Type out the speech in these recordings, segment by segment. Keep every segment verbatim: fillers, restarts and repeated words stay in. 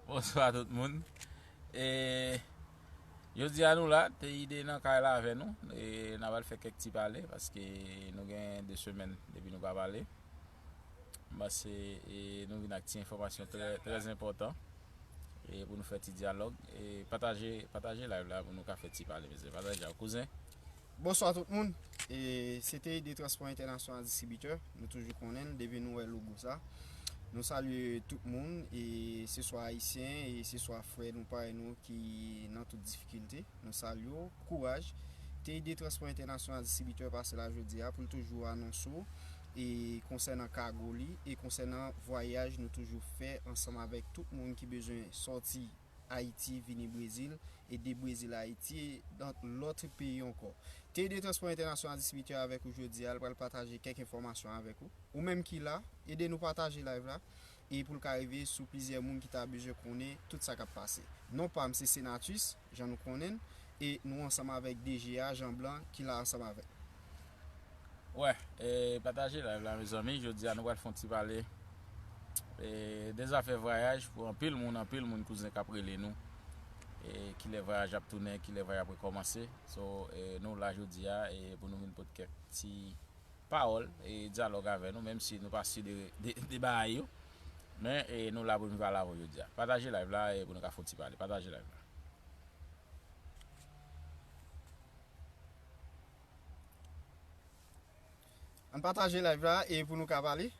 Bonswa tout moun. E, jodi a nou la, T I D nan kay la avè nou. E, n a pral fè kèk ti pale, paske nou gen de semèn depi nou pa pale. M panse, e, nou vin ak ti enfòmasyon trè, trè enpòtan, e, pou nou fè ti dyalòg. E, pataje, pataje live la pou nou ka fè ti pale, mezanmi. Pataje a, kouzen. Bonswa tout moun. E, se T I D Transpò Entènasyonal Distribitè. Nou toujou konnen l, depi nou wè logo sa. Nou salye tout moun, e se swa ayisyen, e se swa frè nou, parèy nou ki nan tout difikilte. Nou salye w, kouraj. T I D Transpò Entènasyonal Distribitè pase la jodi a pou l toujou anonse w, e konsènan kago li, e konsènan vwayaj nou toujou fè ansanm avèk tout moun ki bezwen sòti Ayiti vini Brezil, e de Brezil Ayiti, e dan lòt peyi ankò. T I D Transpò Entènasyonal Distribitè avèk ou jodi a, l pral pataje kèk enfòmasyon avèk ou. Ou menm ki la, ede nou pataje live la, e pou l ka rive sou plizyè moun ki ta bezwen konnen tout sa k ap pase. Non pa m se Senatus, jan nou konnen l, e nou ansanm avèk D G a, Jean Blanc, ki la ansanm avèk. Wè, e, pataje live la, mezanmi. Jodi a, nou pral fè yon ti pale, e, de zafè vwayaj pou anpil moun, anpil moun kouzen k ap rele nou. E, kilè vwayaj ap tounen, kilè vwayaj ap rekòmanse. So, e, nou la jodi a, e, pou nou vin pote kèk ti pawòl, e, dyalòg avè nou, menm si nou pa si de, de, de bagay yo. Men, e, nou la pou nou pale avè w jodi a. Pataje live la, e, pou nou ka fè yon ti pale. Pataje live la. Ann pataje live la e pou nou ka pale.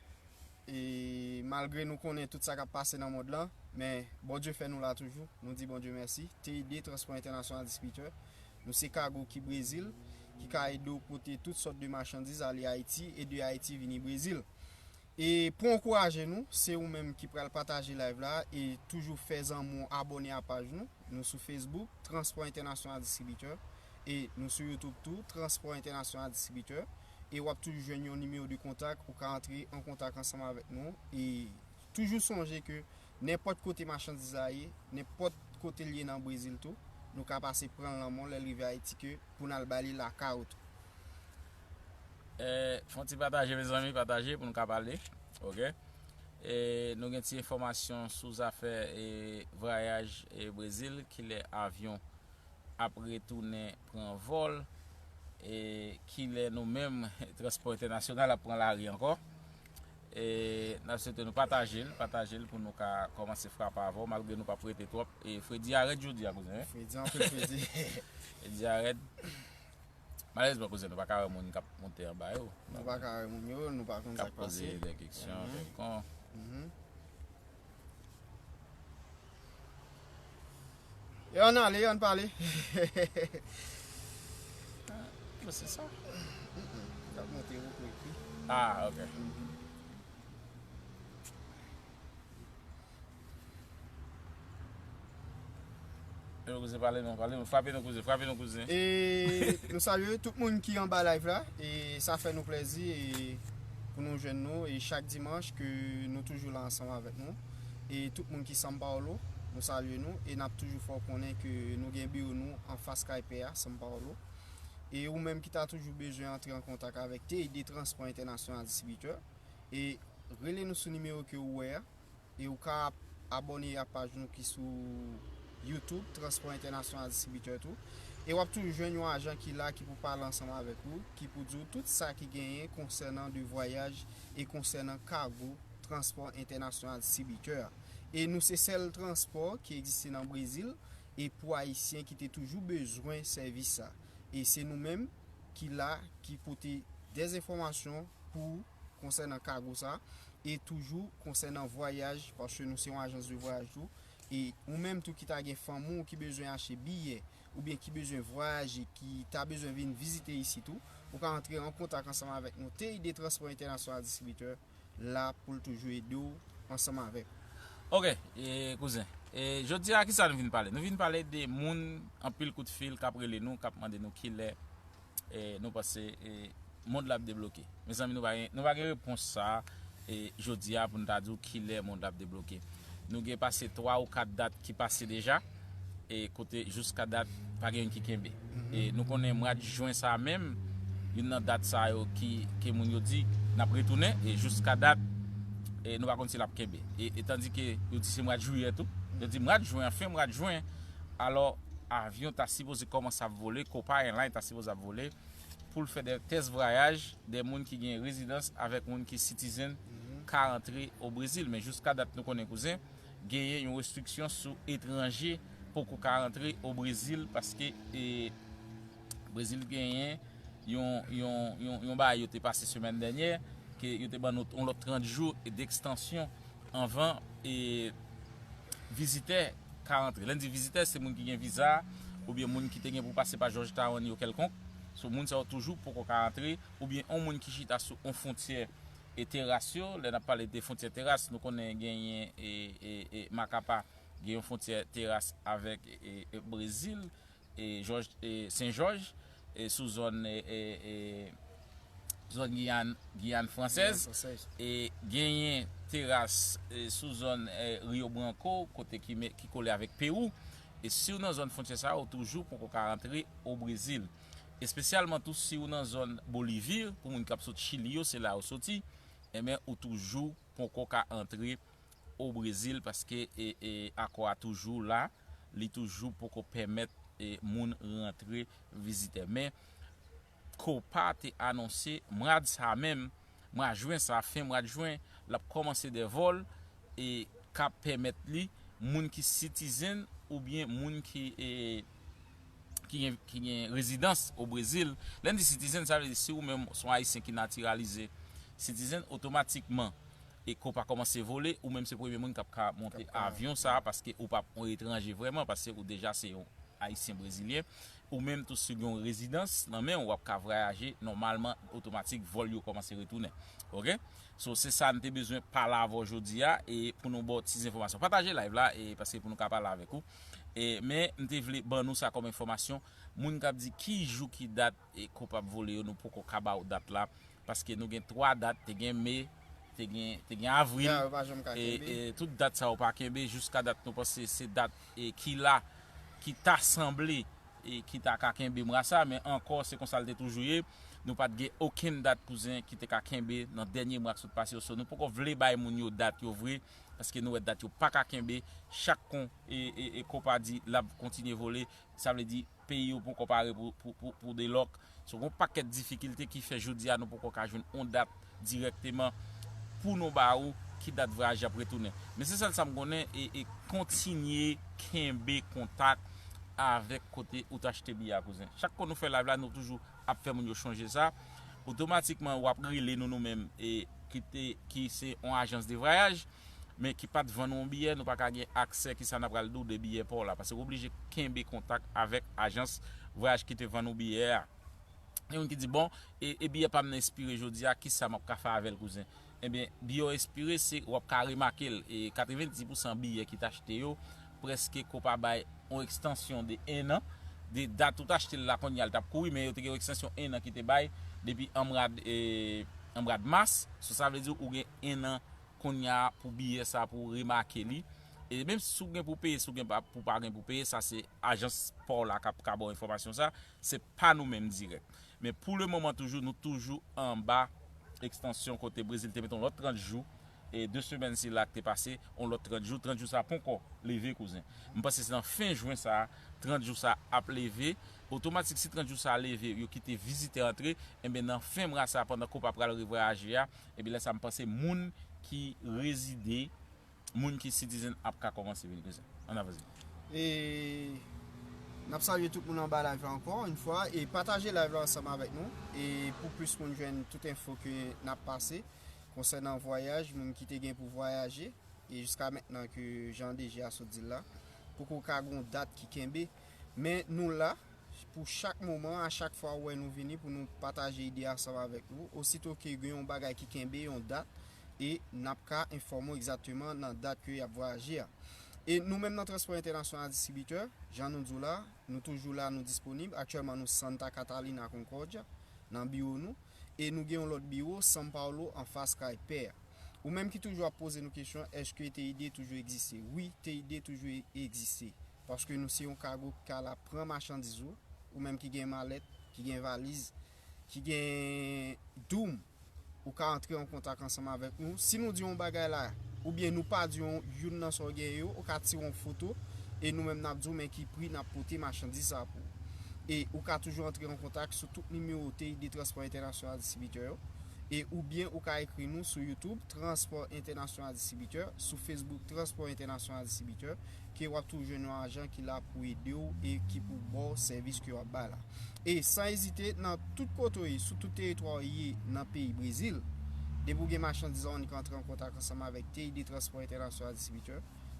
E malgre nou konnen tout sa k ap pase nan mond lan, men Bondye fè nou la toujou. Nou di Bondye mèsi. T I D Transpò Entènasyonal Distribitè. Nou se kago ki Brezil, ki ka ede w pote tout sòt de machandiz ale Ayiti e de Ayiti vini Brezil. E pou ankouraje nou, se ou menm ki pral pataje live la e toujou fè zanmi w abòne a paj nou. Nou sou Facebook, Transpò Entènasyonal Distribitè, e nou sou YouTube tou, Transpò Entènasyonal Distribitè. E w ap toujou jwenn yon nimewo de kontak, ou ka antre an kontak ansanm avèk nou. E toujou sonje ke nenpòt kote machandiz la ye, nenpòt kote l ye nan Brezil tou, nou ka pase pran l nan men w lè l rive Ayiti ke pou n al ba li lakay ou tou. E, fè yon ti pataje, mezanmi, pataje pou nou ka pale. Oke. E, nou gen ti enfòmasyon sou zafè, e, vwayaj, e, Brezil, kilè avyon ap retounen pran vòl, e, kilè nou menm, Transpò Entènasyonal ap pran lari ankò. E, n ap swete nou pataje l, pataje l pou nou ka kòmanse frape avè w, malgre nou p ap rete twòp. E, fredi a rèd jodi a, kouzen, wi. Fredi anpil fredi. Fredi a rèd. Malerezman, kouzen, nou pa ka wè moun k ap monte anba yo. Nou pa ka wè moun yo, nou pa konn sa k pase. K ap poze de kesyon kèlkonk. Mhm. E ann ale, ann pale. Bon, se sa. Mm-mm. L ap monte wou pou ekri. Ah, ok. Mhm. Yo, kouzen, pale non, pale non. Frape non, kouzen, frape non, kouzen. E nou salye tout moun ki anba live la. E sa fè nou plèzi, e pou nou jwenn nou, e chak dimanch ke nou toujou la ansanm avèk nou. E tout moun ki São Paulo, nou salye nou. E n ap toujou fè w konnen ke nou gen biwo nou anfas kay pè a, São Paulo. E ou menm ki ta toujou bezwen antre an kontak avèk T I D Transpò Entènasyonal Distribitè, e rele nou sou nimewo ke ou wè a. E ou ka ap-, abòne a paj nou ki sou YouTube, Transpò Entènasyonal Distribitè tou. E w ap toujou jwenn yon ajan ki la ki pou pale ansanm avèk ou, ki pou di w tout sa ki genyen konsènan de vwayaj e konsènan kago Transpò Entènasyonal Distribitè a. E nou se sèl transpò ki egziste nan Brezil e pou Ayisyen ki te toujou bezwen sèvis sa. E se nou menm ki la, ki pote dèzenfòmasyon pou konsènan kago sa, e toujou konsènan vwayaj, paske nou se yon ajans de vwayaj tou, e ou menm tou ki ta gen fanmi w ki bezwen achte biyè, oubyen ki bezwen vwayaje, ki ta bezwen vin vizite isit tou, ou ka antre an kontak ansanm avèk nou, T I D Transpò Entènasyonal Distribitè, la pou l toujou ede w ansanm avèk. Ok, e, kouzen. E, jodi a, kisa nou vin pale? Nou vin pale de moun, anpil kout fil k ap rele nou, k ap mande nou kilè, e, nou panse, e, mond la ap debloke. Mezanmi, nou pa gen, nou pa gen repons sa, e, jodi a pou n ta di w kilè mond la ap debloke. Nou gen pase twa ou kat dat ki pase deja, e kote jiska dat pa gen youn ki kenbe. E nou konnen mwa jen sa menm, youn nan dat sa yo ki, ke moun yo di n ap retounen, e jiska dat, e nou pa konn si l ap kenbe. E, e tandike yo di se mwa jiyè tou, Yo di mwa d jen, an fen mwa d jen, alò, avyon ta sipoze kòmanse ap vole, Copa Airlines ta sipoze ap vole pou l fè de tès vwayaj de moun ki gen rezidans avèk moun ki citizen ka antre o Brezil. Men jiska dat nou konnen, kouzen, genyen yon restriksyon sou etranje poko ka antre o Brezil paske e, Brezil genyen yon, yon, yon, yon bagay yo te pase semèn dènyè, ke yo te ban nou yon lòt trant jou dekstansyon anvan e vizitè ka antre. Lè n di vizitè, se moun ki gen viza, oubyen moun ki te gen pou pase pa Georgetown yo kèlkonk. So, moun sa yo toujou poko ka antre, oubyen yon moun ki chita sou yon fwontyè e teras yo. Lè n ap pale de fwontyè teras, nou konnen genyen e, e, e Macapá, gen yon fwontyè teras avèk e, e Brezil, e Jòj, e Sen Jòj, e sou zòn e, e, e zòn Giyàn, Giyàn Fransèz, e genyen teras e sou zòn e Rio Branco, kote ki, me- ki kole avèk Pewou. E si w nan zòn fwontyè sa a, ou toujou poko ka rantre o Brezil. Espesyalman tou si w nan zòn Bolivi, pou moun k ap sot Chili yo, se la yo soti, enben, ou toujou poko ka antre o Brezil, paske e, e, akò a toujou la, li toujou poko pèmèt e, moun rantre vizitè. Men, Copa te anonse mwa d sa menm, mwa jen sa, fen mwa d jen, l ap kòmanse de vòl e k ap pèmèt li, moun ki citizen oubyen moun ki e, ki gen, ki gen rezidans o Brezil. Lè n di citizen, sa vle di si ou menm se yon Ayisyen ki natiralize citizen, otomatikman e Copa kòmanse vole, ou menm se premye moun k ap ka monte avyon sa a, paske ou p ap yon etranje vrèman, paske ou deja se yon Ayisyen brezilyen, ou menm tou si w gen yon rezidans nan men w, w ap ka vwayaje nòmalman, otomatik, vòl yo kòmanse retounen. Oke? So, se sa n te bezwen pale avè w jodi a, e pou nou ba w ti enfòmasyon. Pataje live la, e paske pou nou ka pale avèk ou. E, men, m te vle ban nou sa kòm enfòmasyon. Moun k ap di ki jou, ki dat, e Copa ap vole yo, nou poko ka ba w dat la. Paske nou gen twa dat, te gen me, te gen, te gen avril, e, e tout dat sa yo pa kenbe, jiska dat nou panse se dat e ki la, ki ta sanble e ki ta ka kenbe mwa sa, men ankò se konsa l te toujou ye. Nou pa t gen okenn dat, kouzen, ki te ka kenbe nan dènye mwa k sot pase yo. So, nou poko vle bay moun yo dat yo vre, paske nou wè dat yo pa ka kenbe. Chak kon e, e, e Copa di l ap kontinye vole, sa vle di peyi yo poko pare pou, pou, pou, pou delòk. So, gon pakèt difikilte ki fè jodi a nou poko ka jwenn yon dat dirèkteman pou nou ba ou ki dat vwayaj ap retounen. Men se sèl sa m konnen, e, e kontinye kenbe kontak avèk kote ou t achte biyè a, kouzen. Chak kon nou fè live la, nou toujou ap fè moun yo chonje sa. Otomatikman, w ap rele nou, nou menm, e ki te, ki se yon ajans de vwayaj, men ki pa t vann ou yon biyè, nou pa ka gen aksè ki sa n ap pral di w de biyè pa w la, paske w oblije kenbe kontak avèk ajans vwayaj ki te vann ou biyè a. Gen moun ki di, bon, e, e biyè pa m nan ekspire jodi a, ki sa m ap ka fè avè l, kouzen? Ebyen, biyè w ekspire, se, w ap ka remake l. E katrevenndis pousan biyè ki t achte yo, prèske Copa bay yon ekstansyon de en an, de dat ou t achte l la, kounye a l t ap kouri, men yo te gen yon ekstansyon en an ki te bay depi an mwa d, e, an mwa d mas. So, sa vle di ou gen en an kounye a pou biyè sa, pou w remake li. E menm si w gen pou peye, si w gen pa, pou pa gen pou peye, sa se ajans pa w la k ap ka ba w enfòmasyon sa, se pa nou menm dirèk. Men pou le moman toujou, nou toujou anba ekstansyon kote Brezil te mete yon lòt trant jou, e de semèn sila k te pase, yon lòt trant jou, trant jou sa poko leve, kouzen. M panse se nan fen jen sa, trant jou sa ap leve. Otomatik, si trant jou sa leve, yo kite vizitè antre, enben nan fen mwa sa, pandan Copa pral revwayaje a, enben lè sa m panse moun ki rezide, moun ki citizen ap ka kòmanse vin, kouzen. Ann avanse. E n ap salye tout moun anba live la ankò yon fwa, e pataje live la ansanm avèk nou, e pou plis moun jwenn tout enfo ke n ap pase konsènan vwayaj, moun ki te gen pou vwayaje, e jiska mentnan ke jan D G a sot di l la, poko ka gon dat ki kenbe, men nou la, pou chak moman, a chak fwa ou wè nou vini pou nou pataje ide ansanm avèk nou. Osito ke gen yon bagay ki kenbe, yon dat, e n ap ka enfòme w egzakteman nan dat ke y ap vwayaje a. E nou menm nan Transpò Entènasyonal Distribitè, jan nou di w la, nou toujou la, nou disponib. Aktyèlman, nou Santa Catalina, Concordia, nan biwo nou. E nou gen yon lòt biwo, São Paulo, anfas kay pè a. Ou menm ki toujou ap poze nou kesyon, èske T I D toujou egziste? Wi, T I D toujou e- egziste. Paske nou se yon kago ki ka la pran machandiz ou, ou menm ki gen malèt, ki gen valiz, ki gen doum, ou ka antre an kontak ansanm avèk nou. Si nou di yon bagay la, Oubyen nou pa di w youn nan sa w genyen yo, ou ka tire yon foto e nou menm n ap di w men ki pri n ap pote machandiz sa pou ou. E ou ka toujou antre an kontak sou tout nimewo T I D Transpò Entènasyonal Distribitè yo. E oubyen ou ka ekri nou sou YouTube Transpò Entènasyonal Distribitè, sou Facebook Transpò Entènasyonal Distribitè, ke w ap toujou jwenn yon ajan ki la pou ede w e ki pou ba w sèvis ke w ap bay la. E san ezite, nan tout kote w ye, sou tout teritwa w ye nan peyi Brezil, depi w gen machandiz ou annik antre an kontak ansanm avèk T I D Transpò Entènasyonal Distribitè,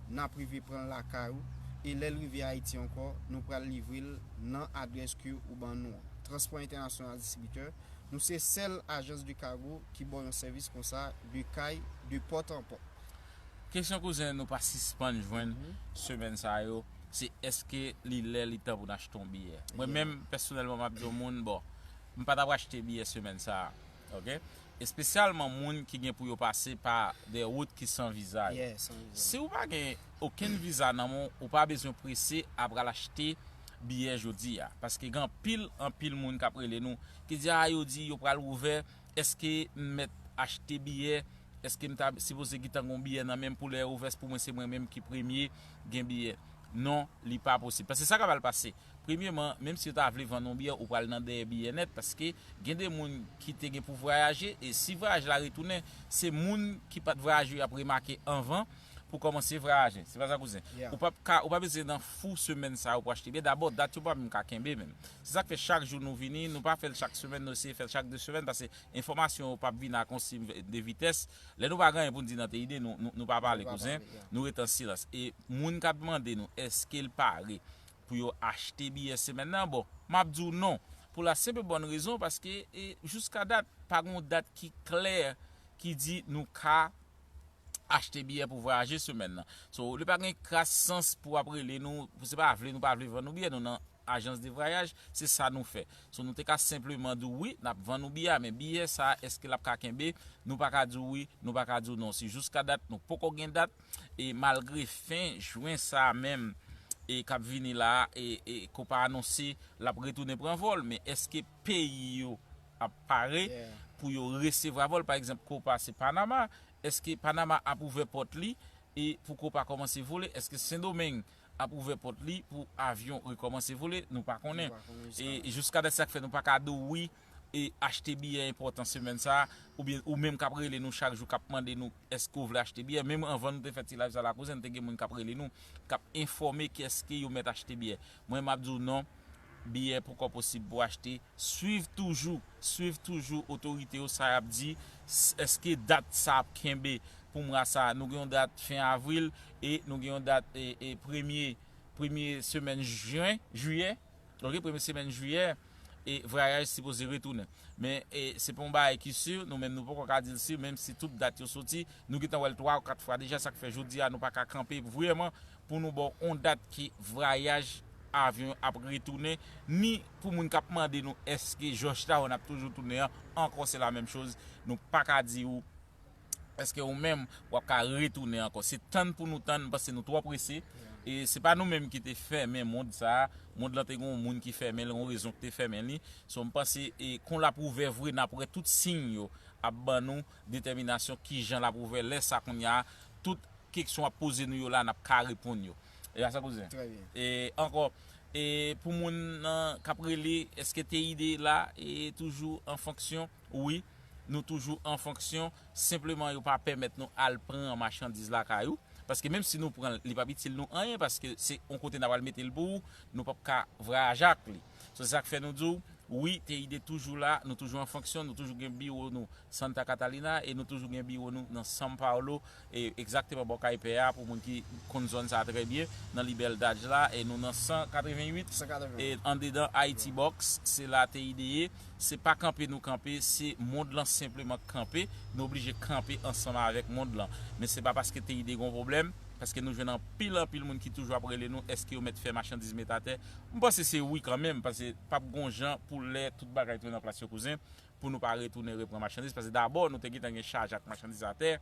n ap rive pran l lakay ou, e lè l rive Ayiti ankò, nou pral livre l nan adrès ke ou ban nou an. Transpò Entènasyonal Distribitè, nou se sèl ajans de kago ki ba w yon sèvis konsa de kay, de pòt an pòt. Kesyon kouzen nou pa sispann jwenn semèn sa yo, se èske li lè li tan pou n achte yon biyè. Mwen menm, pèsonèlman, m ap di yon moun, bon, m pa t ap achte biyè semèn sa a. Ok? Espesyalman moun ki gen pou yo pase pa de wout ki san viza yo. Si w pa gen okenn viza nan men w, ou pa bezwen prese ap pral achte biyè jodi a. Paske gen anpil, anpil moun k ap rele nou, ki di, a, yo di yo pral ouvè, èske m mèt achte biyè? Èske m ta sipoze gentan gen yon biyè nan men m pou lè yo ouvè pou mwen, se mwen menm ki premye gen biyè? Non, li pa posib. Paske sa k ap al pase, premyeman, menm si yo ta vle vann yon biyè, ou pral nan dèyè biyè nèt, paske gen de moun ki te gen pou vwayaje, e si vwayaj la retounen, se moun ki pa t vwayaje yo ap remake anvan pou kòmanse vwayaje. Se pa sa, kouzen? Ou p ap ka, ou pa bezwen nan fou semèn sa yo pou achte biyè. Dabò, dat yo pa menm ka kenbe menm. Se sa k fè chak jou nou vini, nou pa fè l chak semèn, nou eseye fè l chak de semèn, paske enfòmasyon yo p ap vin ak yon siy de vitès. Lè nou pa gen anyen pou n di nan T I D, nou, nou, nou pa pale, kouzen. Nou rete an silans. E moun k ap mande nou, èske l pare pou yo achte biyè semèn nan? Bon, m ap di w non. Pou la senp e bòn rezon, paske, e, jiska dat, pa gen yon dat ki klè ki di nou ka achte biyè pou vwayaje semèn nan. So, li pa gen kras sans pou w ap rele nou, pou se pa vle nou pa vle vann nou biyè, nou nan ajans de vwayaj, se sa nou fè. So, nou te ka senpleman di w wi, n ap vann ou biyè a, men biyè sa, èske l ap ka kenbe? Nou pa ka di w wi, nou pa ka di w non. Si jiska dat, nou poko gen dat, e malgre fen jen sa a menm, e k ap vini la a, e, e Copa anonse l ap retounen pran vòl, men èske peyi yo ap pare pou yo resevwa vòl? Pa egzanp, Copa se Panama, èske Panama ap ouvè pòt li e pou Copa kòmanse vole? Èske Sendomeng ap ouvè pòt li pou avyon rekòmanse vole? Nou pa konnen. E jiska dat sa k fè nou pa ka di w wi, e achte biyè enpòtan semèn sa a, oubyen ou menm k ap rele nou chak jou, k ap mande nou èske w vle achte biyè. Menm anvan nou te fè ti live sa la, kouzen, te gen moun k ap rele nou, k ap enfòme ki èske yo mèt achte biyè. Mwen, m ap di w non, biyè poko posib pou achte. Swiv toujou, swiv toujou otorite yo, sa y ap di, s- èske dat sa ap kenbe pou mwa sa a? Nou gen yon dat fen avril e nou gen yon dat, e, e premye, premye semèn jen, jiyè, ok, premye semèn jiyè, e vwayaj sipoze retounen. Men, e, se pa yon bagay ki si, nou menm nou poko ka di l si, menm si tout dat yo soti, nou gentan wè l twa ou kat fwa deja, sa k fè jodi a nou pa ka kanpe vrèman pou nou ba w yon dat ki vwayaj avyon ap retounen, ni pou moun k ap mande nou èske Georgetown ap toujou tounen an, ankò se la menm choz, nou pa ka di w èske ou menm w ap ka retounen ankò. Se tann pou nou tann, m panse nou twò prese. E se pa nou menm ki te fèmen mond sa a. Mond lan te gen yon moun ki fèmen l, yon rezon ki te fèmen li. So, m panse, e, kon l ap ouvè vre, n ap wè tout siy yo ap ban nou detèminasyon kijan l ap ouvè. Lè sa kounye a, tout kesyon w ap poze nou yo la, n ap ka reponn yo. E a sa, kouzen? E ankò, e pou moun nan k ap rele, èske T I D la e toujou an fonksyon? Wi, nou toujou an fonksyon. Senpleman, yo pa pèmèt nou al pran machandiz lakay ou. Paske menm si nou pran l, li p ap itil nou anyen, paske se yon kote n a pral mete l pou ou, nou p ap ka vwayaje ak li. So, se sa k fè nou di w, wi, T I D toujou la, nou toujou an fonksyon, nou toujou gen biwo nou Santa Catalina, e nou toujou gen biwo nou nan São Paulo, e egzakteman bò kay pè a, pou moun ki konn zòn sa a trè byen, nan Liberdade la, e nou nan san katreven uit, e andedan Haiti Box, se la T I D ye. Se pa kanpe nou kanpe, se mond lan senpleman k kanpe. Nou oblije kanpe ansanm avèk mond lan. Men se pa paske T I D gen yon pwoblèm, paske nou jwenn anpil, anpil moun ki toujou ap rele nou, èske yo mèt fè machandiz met atè? M panse se wi kanmenm, paske p ap gen yon jan pou lè tout bagay tounen nan plas yo, kouzen, pou nou pa retounen repran machandiz, paske dabò nou te gentan gen chaj ak machandiz atè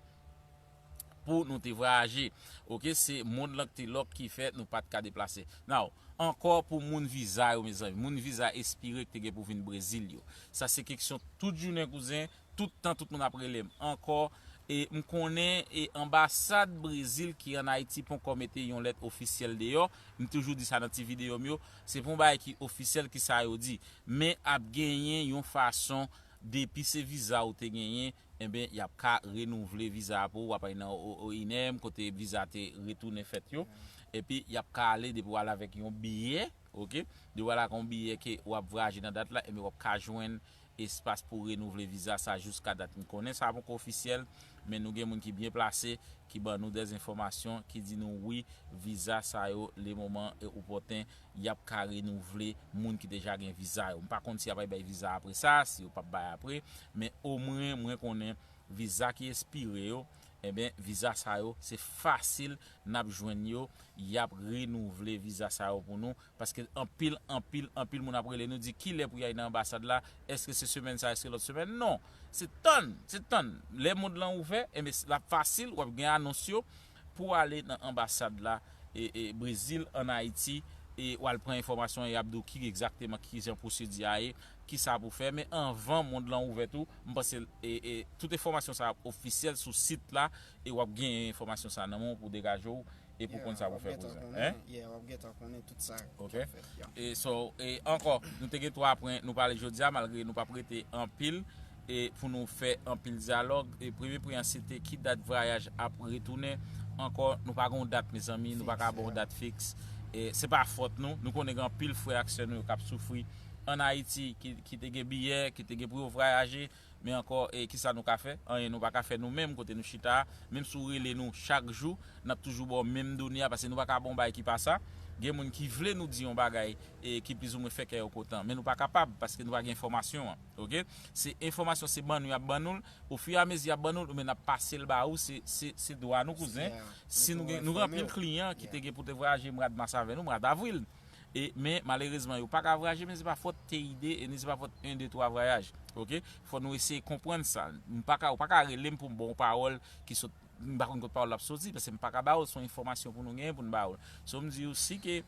pou nou te vwayaje. Ok, se mond lan ki te lòk ki fè nou pa t ka deplase. Now, ankò pou moun viza yo, mezanmi, moun viza espire ki te gen pou vin Brezil yo. Sa se keksyon tout jounen, kouzen, tout tan tout moun ap rele m. Ankò, E m konnen e anbasad Brezil ki ann Ayiti poko mete yon lèt ofisyèl deyò. M toujou di sa nan ti videyo m yo. Se pa yon bagay ki ofisyèl ki sa yo di. Men ap genyen yon fason, depi se viza ou te genyen, enben, y ap ka renouvle viza a pou ou. W ap al nan o, o, o I N M, kote viza te retounen fèt yo. Epi, y ap ka ale depi w al avèk yon biyè, oke? Depi w al ak yon biyè ke w ap vwayaje nan dat la, enben, w ap ka jwenn espas pou renouvle viza sa jiska dat. M konnen sa poko ofisyèl, men nou gen moun ki byen plase, ki ban nou dèzenfòmasyon, ki di nou wi, viza sa yo, lemoman e opòten, y ap ka renouvle moun ki deja gen viza yo. M pa konn si y ap bay viza apre sa, si yo p ap bay apre, men omwen mwen konnen viza ki espire yo, enben, viza sa yo, se fasil n ap jwenn yo, y ap renouvle viza sa yo pou nou, paske anpil, anpil, anpil moun ap rele nou, di kilè pou y al nan anbasad la, èske se semèn sa, èske lòt semèn? Non, se tann, se tann. Lè mond lan ouvè, enben, l ap fasil, w ap gen anons yo pou w ale nan anbasad la, e, e, Brezil, ann Ayiti, e w al pran enfòmasyon, e y ap di w ki egzakteman, ki jan pwosedi a ye, ki sa pou fè. Men anvan mond lan ouvè tou, m panse, e, e, tout enfòmasyon sa ap ofisyèl sou sit la, e w ap gen enfòmasyon sa nan men w pou degaje w, e pou konn sa pou fè kouzan. Hein? Yeah, w ap gentan konnen tout sa k ap fèt. E so, e ankò, nou te gen twa pwen nou pale jodi a, malgre nou p ap rete anpil, e pou nou fè anpil dyalòg. E premye pwen an, se te ki dat vwayaj ap retounen. Ankò, nou pa gen yon dat, mezanmi, nou pa ka ba yon dat fiks. E se pa fòt nou. Nou konnen gen anpil frè ak sè nou yo k ap soufri ann Ayiti, ki, ki te gen biyè, ki te gen pou yo vwayaje. Men ankò, e kisa nou ka fè? Anyen nou pa ka fè nou menm kote nou chita a. Menm si w rele nou chak jou, n ap toujou ba w menm done a, paske nou pa ka ba w yon bagay ki pa sa. Gen moun ki vle nou di yon bagay, e ki plizoumwen fè kè yo kontan, men nou pa kapab, paske nou pa gen enfòmasyon an, oke? Se enfòmasyon, se ban nou y ap ban nou l, ofiramezi y ap ban nou l, men n ap pase l ba ou, se, se, se dwa nou, kouzen. Si nou gen, nou gen anpil kliyan ki te gen pou te vwayaje mwa d mas avè nou, mwa davril. E, men, malerezman, yo pa ka vwayaje, men se pa fòt T I D, e ni se pa fòt en de twa vwayaj, oke? Fò nou eseye konprann sa. M pa ka, ou pa ka rele m pou m ba w yon pawòl ki sot, m pa konn kot pawòl la ap soti, paske m pa ka ba w l, se yon enfòmasyon pou nou genyen, pou n ba w l. So, m di w, si ke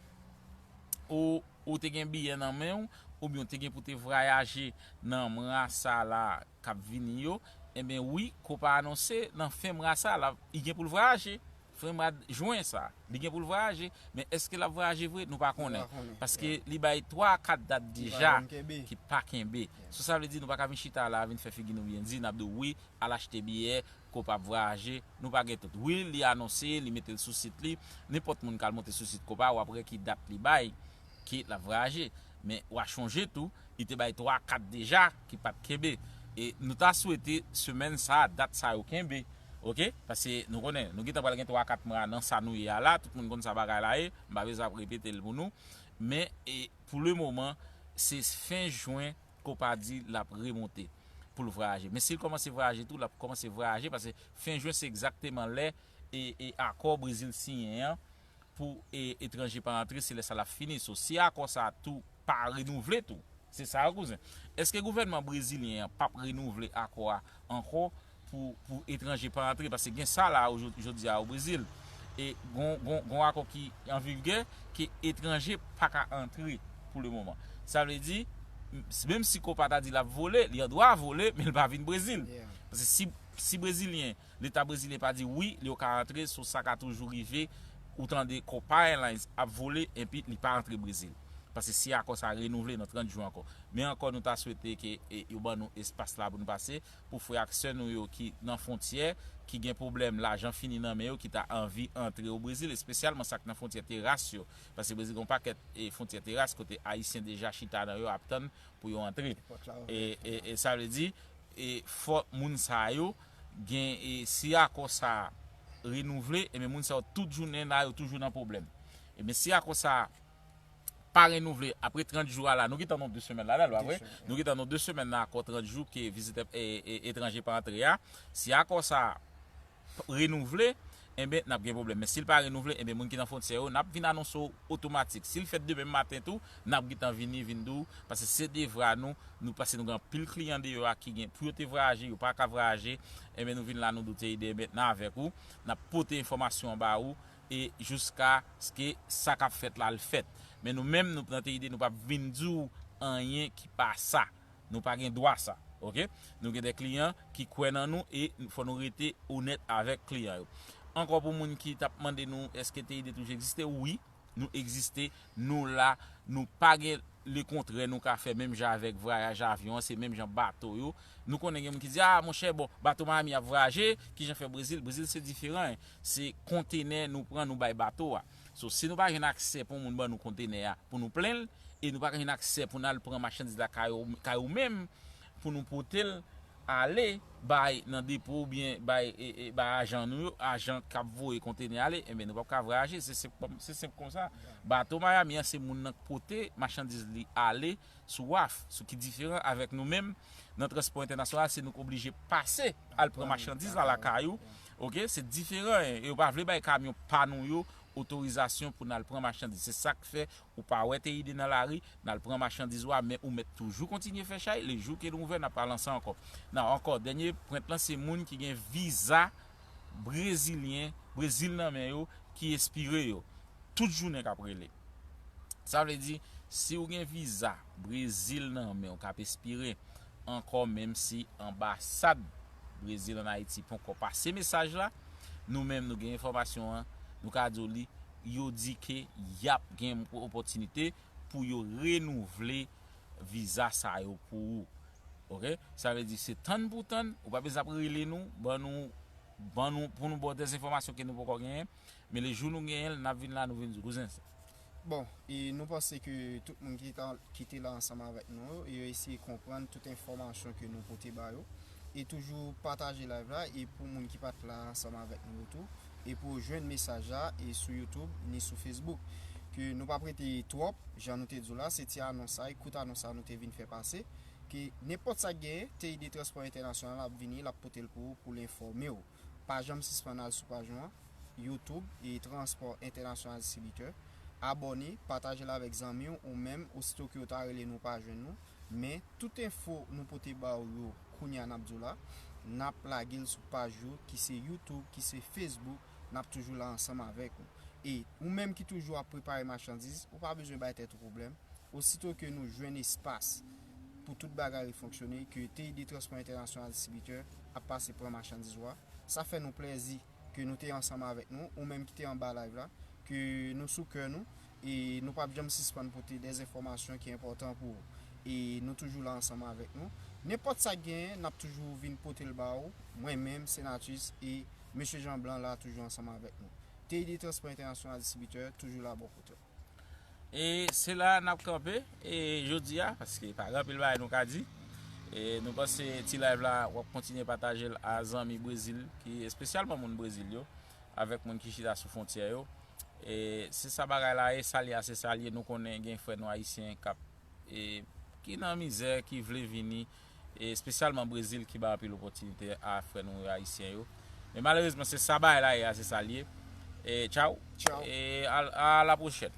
ou, ou te gen biyè nan men w, oubyen w te gen pou te vwayaje nan mwa sa la k ap vini yo, enben wi, Copa anonse nan fen mwa sa la, li gen pou l vwayaje. Fen mwa jen sa, li gen pou l vwayaje, men èske l ap vwayaje vre? Nou pa konnen. Paske li bay twa a kat dat deja ki pa kenbe. So, sa vle di nou pa ka vin chita la, vin fè figi nou byen di, n ap di w wi, al achte biyè, Copa ap vwayaje, nou pa gen tout. Wi, li anonse, li mete l sou sit li, nenpòt moun k al monte sou sit Copa, w ap wè ki dat li bay, ki l ap vwayaje. Men w a chonje tou, li te bay twa kat deja ki pa t kenbe. E nou ta swete semèn sa a, dat sa yo kenbe. Oke? Paske nou konnen, nou gentan pral gen twa kat mwa nan sa nou ye a la, tout moun konn sa bagay la ye, m pa bezwen ap repete l pou nou. Men, e, pou le moman, se fen jen Copa di l ap remonte pou l vwayaje. Men si l kòmanse vwayaje tou, l ap kòmanse vwayaje, paske fen jen se egzakteman lè e, e akò Brezil siyen an pou e, etranje pa antre, se lè sa l ap fini. So, si akò sa a tou pa renouvle tou, se sa yo, kouzen. Èske gouvènman brezilyen an p ap renouvle akò a ankò pou, pou etranje pa antre? Paske gen sa la, o jodi a, o Brezil. E gon, gon, gon akò ki an vigè, ke etranje pa ka antre pou le moman. Sa vle di, m-, menm si Copa ta di l ap vole, li an dwa vole, men l pa vin Brezil. Paske si, si brezilyen, leta brezilyen pa di wi, li yo ka antre, so sa ka toujou rive, ou tande Copa Airlines ap vole, enpi li pa antre Brezil. Paske si akò sa renouvle nan trant jou ankò. Men ankò, nou ta swete ke, e, yo ban nou espas la pou nou pase, pou frè ak sè nou yo ki nan fwontyè, ki gen pwoblèm, lajan fini nan men yo, ki ta anvi antre o Brezil, espesyalman sa k nan fwontyè teras yo. Paske Brezil gen yon pakèt, e, fwontyè teras kote Ayisyen deja chita nan yo ap tann pou yo antre. E, e, e sa vle di, e, fò moun sa yo gen, e, si akò sa renouvle, e men moun sa yo tout jounen la, yo toujou nan pwoblèm. E men si akò sa pa renouvle apre trant jou a la, nou gentan nan de semèn la, la, pa vre? Nou gentan nan de semèn nan akò trant jou ke vizitè, e, e, etranje pa antre a. Si akò sa renouvle, enben, n ap gen pwoblèm. Men si l pa renouvle, enben, moun ki nan fwontyè yo, n ap vin anonse w otomatik. Si l fèt demen maten tou, n ap gentan vini, vin di w, paske se devwa nou, nou, paske nou gen anpil kliyan deyò a ki gen pou yo te vwayaje, yo pa ka vwayaje, enben, nou vin la, nou di w te ede, enben, n avèk ou, n ap pote enfòmasyon an ba ou, e jiskaske sa k ap fèt la, l fèt. Men nou menm, nou nan T I D, nou p ap vin di w anyen ki pa sa. Nou pa gen dwa sa. Ok? Nou gen de kliyan ki kwè nan nou e fò nou rete onèt avèk kliyan yo. Ankò, pou moun ki t ap mande nou èske T I D toujou egziste, wi, nou egziste, nou la, nou pa gen lekontrè nou ka fè menm jan avèk vwayaj avyon an, se menm jan bato yo. Nou konnen gen moun ki di, a monchè, bon, bato Miami ap vwayaje, kijan fè Brezil? Brezil se diferan, se kontenè nou pran, nou bay bato a. So, si nou pa jwenn aksè pou moun ban nou kontenè a, pou nou plen l, e nou pa jwenn aksè pou n al pran machandiz la kay ou, kay ou menm, pou nou pote l ale bay nan depo oubyen bay, e, e, bay ajan nou yo, ajan k ap voye kontenè ale, enben nou p ap ka vwayaje, se senp, se senp konsa. Bato Miami an se moun nan k pote machandiz li ale sou waf, sou ki diferan avèk nou menm, nan transpò entènasyonal, se nou k oblije pase al pran machandiz la lakay ou. Ok, se diferan, e yo pa vle bay kamyon pa nou yo otorizasyon pou n al pran machandiz. Se sa k fè ou pa wè T I D nan lari, n al pran machandiz ou a, men ou mèt toujou kontinye fè chay. Le jou ke nou ouvè, n ap al ansanm ankò. Nan, ankò, dènye pwent lan, se moun ki gen viza brezilyen, Brezil nan men yo, ki espire yo. Tout jounen k ap rele. Sa vle di, si w gen viza Brezil nan men w k ap espire ankò, menm si anbasad Brezil ann Ayiti poko pase mesaj la, nou menm nou gen enfòmasyon an, nou ka di w li, yo di ke y ap gen opòtinite pou yo renouvle viza sa yo pou ou. Ok? Sa vle di, se tann pou tann, ou pa bezwen ap rele nou, ban nou, ban nou, pou nou ba w dèzenfòmasyon ke nou poko genyen. Men le jou nou genyen l, n ap vin la, nou vin di w, kouzen. Bon, e nou panse ke tout moun ki ta, ki te la ansanm avèk nou yo, yo eseye konprann tout enfòmasyon ke nou pote ba yo. E toujou pataje live la, e pou moun ki pa t la ansanm avèk nou yo tou, e pou yo jwenn mesaj la, e sou YouTube, ni sou Facebook. Ke nou p ap rete twòp, jan nou te di w la, se ti anons sa, e kout anons sa nou te vin fè pase. Ke nenpòt sa k genyen, T I D Transpò Entènasyonal ap vini, l ap pote l pou ou, pou l enfòme w. Pa janm sispann al sou paj nou an, YouTube e Transpò Entènasyonal Distribitè. Abòne, pataje l avèk zanmi w ou menm, osito ke yo ta rele nou pa jwenn nou. Men, tout enfo nou pote ba w yo, kounye a n ap di w la, n ap lage l sou paj yo, ki se YouTube, ki se Facebook, n ap toujou la ansanm avèk ou. E ou menm ki toujou ap prepare machandiz, ou pa bezwen bay tèt ou pwoblèm. Osito ke nou jwenn espas pou tout bagay refonksyone, ke T I D Transpò Entènasyonal Distribitè ap pase pran machandiz ou a. Sa fè nou plèzi ke nou te ansanm avèk nou, ou menm ki te anba live la, ke nou sou kè nou, e nou p ap janm sispann pote dèzenfòmasyon ki enpòtan pou ou. E nou toujou la ansanm avèk nou. Nenpòt sa k genyen, n ap toujou vin pote l ba ou. Mwen menm, Senatus e Mesye Jan Blan la toujou ansanm avèk nou. T I D Transpò Entènasyonal Distribitè, toujou la bò kote w. E se la n ap kanpe, e jodi a, paske pa gen anpil bagay nou ka di. E nou panse ti live la, w ap kontinye pataje l a zanmi Brezil, ki espesyalman moun Brezil yo, avèk moun ki chita sou fwontyè yo. E se sa bagay la ye, sa l ye a, se sa l ye. Nou konnen gen frè nou ayisyen k ap, e, ki nan mizè, ki vle vini, e espesyalman Brezil, ki bay anpil opòtinite a frè nou yo ayisyen yo. Men malerezman, se sa bagay la ye a, se sa l ye. E tchaw. Tchaw. E a, a la pwochèn.